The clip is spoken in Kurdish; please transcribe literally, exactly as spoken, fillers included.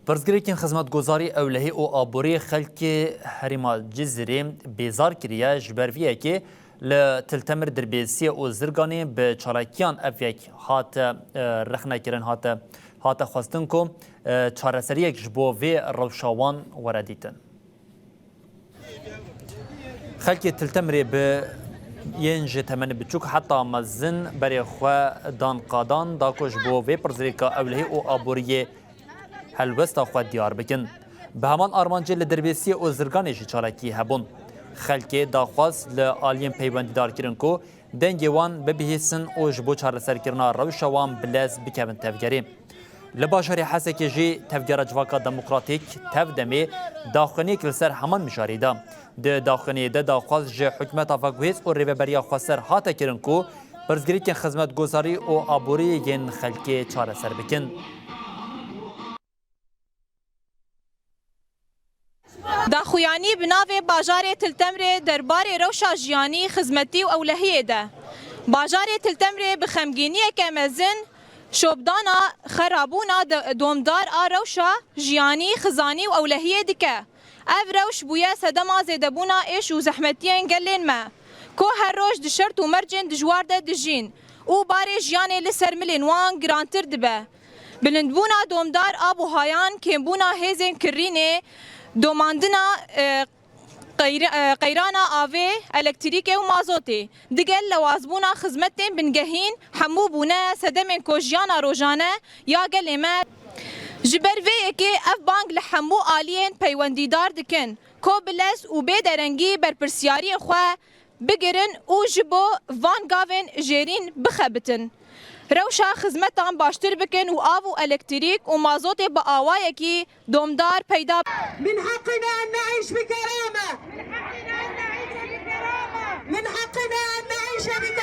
Pirsgirêkên xizmetgozarî, ewlehî û aborî xelkê herêma Cizîrê bêzar kiriye. Ji ber vê yekê li Til Temir, Dirbêsiyê û Zirganê bi çalakiyan ev yek hate, e, rexnekirin, hate, hate xwestin ku, e, çareseriyek ji bo vê rewşa wan were dîtin. Xelkê Til Temirê bi yên ji temenê biçûk heta mezin berê xwe dan qadan da ku ji bo vê pirsgirêka ewlehî û aboriyê helwesta xwe diyar bikin. Bi heman armancê li Dirbêsiyê û Zirganê jî çalakî hebûn. Xelkê daxwaz li aliyên peywendîdar kirin ku dengê wan bibihîsin û ji bo çareserkirina rewşa wan bi lez bikevin tevgerê. Li bajarê Hesekê jî Tevgera Civaka Demokratîk, TEV-DEMê, daxuyaniyek li ser heman mijarê da. Di daxuyaniyê de daxwaz ji hikûmeta veguhêz û Rêveberiya Xweser hate kirin ku pirsgirêkên xizmetgozarî û aborî yên xelkê çareser bikin. Daxuyanî bi navê Bajarê Til Temrê derbarê rewşa jiyanî, xizmetî û ewlehiyê de. Bajarê Til Temrê bi xemgîniyeke mezin şopdana xerabûna de-, domdar a rewşa jiyanî, xizanî û ewlehiyê dike. Ev rewş bûye sedema zêdebûna êş û zehmetiyên gelên me, ku her roj di şert û mercên dijwar de dijîn û barê jiyanê li ser milên wan girantir dibe. Bilindbûna domdar a buhayan, kêmbûna hêzên kirînê, domandina, e, qeyr-, e, qeyrana avê, elektrîkê û mazotê, digel lewazbûna xizmetên bingehîn, hemû bûne sedemên ku jiyana rojane ya gelê me. Ji ber vê yekê ev bang li hemû aliyên peywendîdar dikin, ku bi lez û bê derengî berpirsyariyên xwe bigirin û ji bo van gavên jêrîn bixebitin. Rewşa xizmetan baştir bikin û av û elektrîk û mazotê bi awayekî domdar peyda. من حقنا أن نعيش بكرامة. من حقنا أن نعيش بكرامة.